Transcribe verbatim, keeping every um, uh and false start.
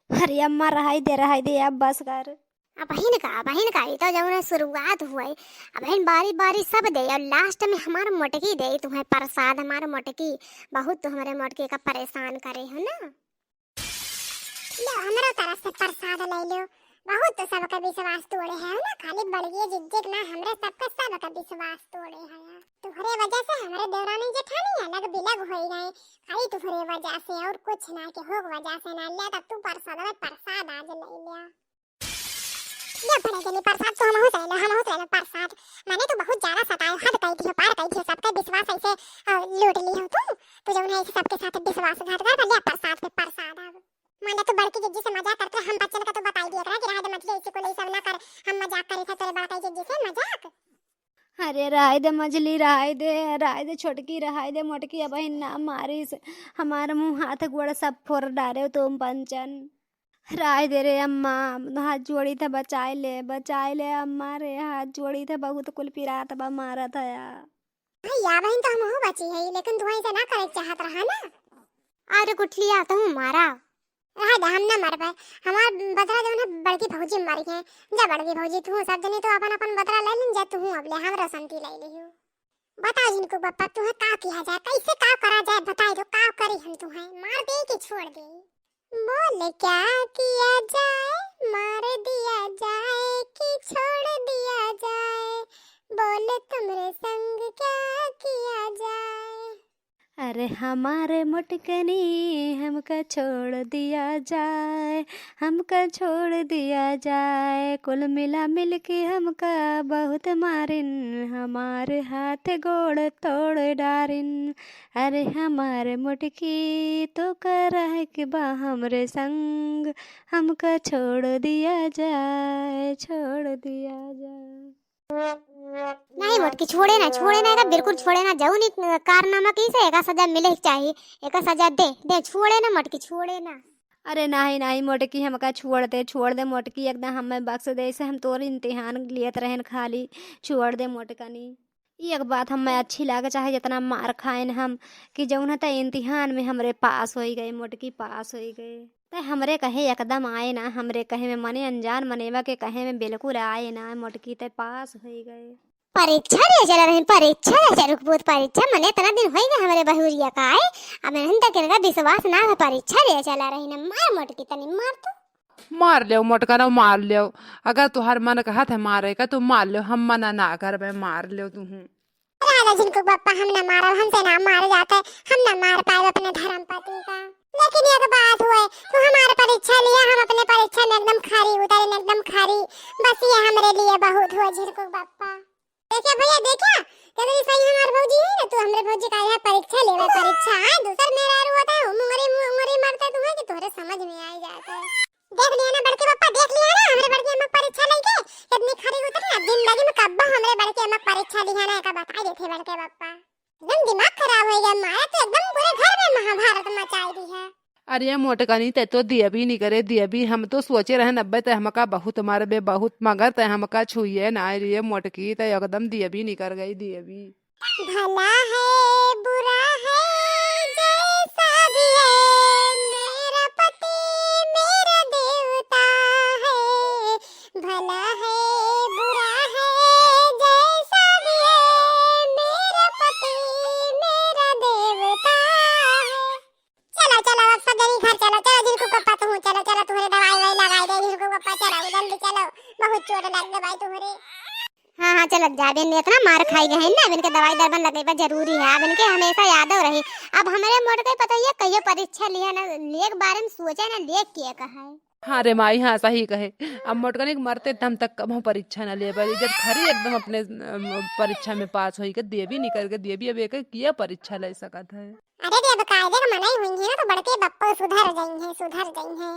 अरे अम्मा, रहाई दे, रहाई दे, अब बस कर। अबहिन का, अबहिन का, ई तो जौन है शुरुआत हुआ है। अबहिन बारी बारी सब दे और last में हमार मोटकी दे तुम्हें प्रसाद, हमार मोटकी। बहुत तो हमरे मोटकी का परेशान करे हो ना। लो, हमरो तरफ से प्रसाद ले लो। बहुत तो सबका विश्वास तोड़े है ना, खाली बड़गिए जिज्जे के ना, हमरे सबका, सबका विश्वास तोड़े है। तुहरे वजह से हमरे देवरानी जेठानी अलग बिलग होई गए, खाली तुहरे वजह से और कुछ ना, के हो वजह से ना। ले तब तू प्रसाद में प्रसाद आज ले लिया। ले पड़े के नहीं प्रसाद तो हमहू से ले, हमहू से ले प्रसाद। मैंने तो बहुत ज्यादा सताए, हद कई दियो, पार कई दियो, सबका विश्वास ऐसे, अ, लूट ली हो तू। तू जौन है ऐसे सबके साथ विश्वासघात कर, ले प्रसाद पे प्रसाद अब। मान ले तू बड़की जिज्जी से मजाक करत रहे, हम बच्चन का तो बताई दिया करा कि रहा दे मछली ऐसे को ले सब ना कर, हम मजाक करे थे तोरे बड़का जिज्जी से मजाक। अरे रहाई दे मझली, रहाई दे, रहाई दे छोटकी, रहाई दे मोटकी, अबहिन ना मारिस। हमार मुँह हाथ गोड़ सब फोर डारे तुम पंचन। रहाई दे रे अम्मा, हाथ जोड़ी थे, बचाए ले, बचाए ले अम्मा रे, हाथ जोड़ी थे, बहुत कुल पिरात बा, मारत है। भैया बहिन तो हमहू बची है, लेकिन तू ऐसे ना करे चाहत रहा ना। अरे गुठलिया, तू मारा। रहा दे, हम ना मर पाए। हमार बदला जौन है बड़की भौजी मरी है। जा बड़की भौजी, तू सब जनी तो अपन अपन बदला ले लिन, जा तू अब ले हमरा संती ले लियो। बताओ झिनकू बप्पा, तुहे का किया जाए, कैसे का करा जाए, बताई दो, का करी हम तुहे, मार दे कि छोड़ दे? बोल क्या किया जाए, मार दिया जाए कि छोड़ दिया जाए, बोल तुमरे संग क्या किया जाए? अरे हमारे मोटकनी हमका छोड़ दिया जाए, हमका छोड़ दिया जाए, कुल मिला मिल के हमका बहुत मारिन, हमारे हाथ गोड़ तोड़ डारिन। अरे हमारे मोटकी तो का रहे के बा हमरे संग, हमका छोड़ दिया जाए, छोड़ दिया जाए। नहीं मोटकी, छोड़े ना, छोड़े ना, एका बिल्कुल छोड़े ना। जौन ई कारनामा की से एका सजा मिले के चाही, एका सजा दे, दे, छोड़े ना मोटकी, छोड़े ना। अरे नाही, नाही मोटकी, हमका छोड़ दे, छोड़ दे मोटकी, एकदम हमें बख्श दे, ऐसे हम तोर इम्तिहान लियत रहेन खाली, छोड़ दे मोटकनी। ई एक बात हमें अच्छी लागे, चाहे जितना मार खाएन हम, कि जौन है त इम्तिहान में हमरे पास होई गए, मोटकी पास होई गए। तै हमरे कहे एकदम आए ना, हमरे कहे में मने अनजान मनेवा के कहे में बिल्कुल आए ना, मोटकी तै पास होई गए। परीक्षा दे चला रही, परीक्षा दे चला, रुक बहुत परीक्षा, मने इतना दिन होई गए हमरे बहुरिया का आए, अब इन्हन तक इनका विश्वास ना है, परीक्षा दे चला रही ना, मार मोटकी तनी मार तू। मार लेव मोटका ना, मार लेव, अगर तुहार मन कहत है मारे का तो मार लेव, हम मना ना करबे, मार लेव तुहूँ। राजा झिनकू बप्पा, हम न मारब, हमसे ना मार जाते, हम न मार पाएब अपने धर्मपति का। लेकिन एक बात हुए, तू हमार परीक्षा लिया, हम अपने परीक्षा में एकदम खरी उतरेन, एकदम खरी। बस ये हमरे लिए बहुत हुए झिनकू बप्पा। देखिया भैया, देखिया, कितनी सही हमार भौजी है ना, तू हमरे भौजी का यहाँ परीक्षा लेवे, परीक्षा आए, दूसर मेहरारू होता है, मुंगरी, मुंगरी मरते तू है कि तोहरे समझ में आ जाता है। देख लिया ना बड़के बप्पा, देख लिया ना हमरे बड़के अम्मा परीक्षा लेके कितनी खरी उतरी। अब जिंदगी में कब्बो हमरे बड़के अम्मा परीक्षा लिहा ना, एका बताई देथे बड़के बप्पा। एकदम दिमाग खराब हो गया मारा, तो एकदम पूरे घर में महाभारत मचाई दी है। अरे मोटकनी, ते तो दिया भी नहीं करे, दिया भी। हम तो सोचे रहे नब्बे ते हमका बहुत मारबे बहुत, मगर ते हमका छुइए ना रे मोटकी, ते एकदम दिया भी नहीं कर गई, दिया भी। भला है, बुरा है, जैसा भी है, मेरा पति मेरा देवता है। भला है, बुरा है, जैसा भी है, मेरा पति मेरा देवता है। चला, चला, अब सब जनी घर चला, चला, झिनकू पप्पा, तू चला, चला, तुम्हारे दवाई ववाई लगाई दे, झिनकू पप्पा, चला, जल्दी चला, बहुत चोट लग गई भाई तुम्हारे। हाँ, हाँ, चलत जा, अब इनके इतना मार खाई गए हैं ना, अब इनके दवाई दरबन लगइबा जरूरी है, अब इनके हमेशा यादव रही। अब हमरे मोटके पतोहिया कहियो परीक्षा लिया ना, लेक बारे में सोचा ना, लेक के कहा है। हाँ रे माई, हाँ, सही कहे। अब मोटकनी के मरते दम तक कबहूँ परीक्षा ना लेबे, जब खरी एकदम अपने, अम, परीक्षा में पास होई के देवी निकल के देवी, अब एक किया परीक्षा ले सकत है। अरे रे, अब कायदे का मनाई हुई है ना, तो बड़के बप्पो सुधर जाई है, सुधर जाई है।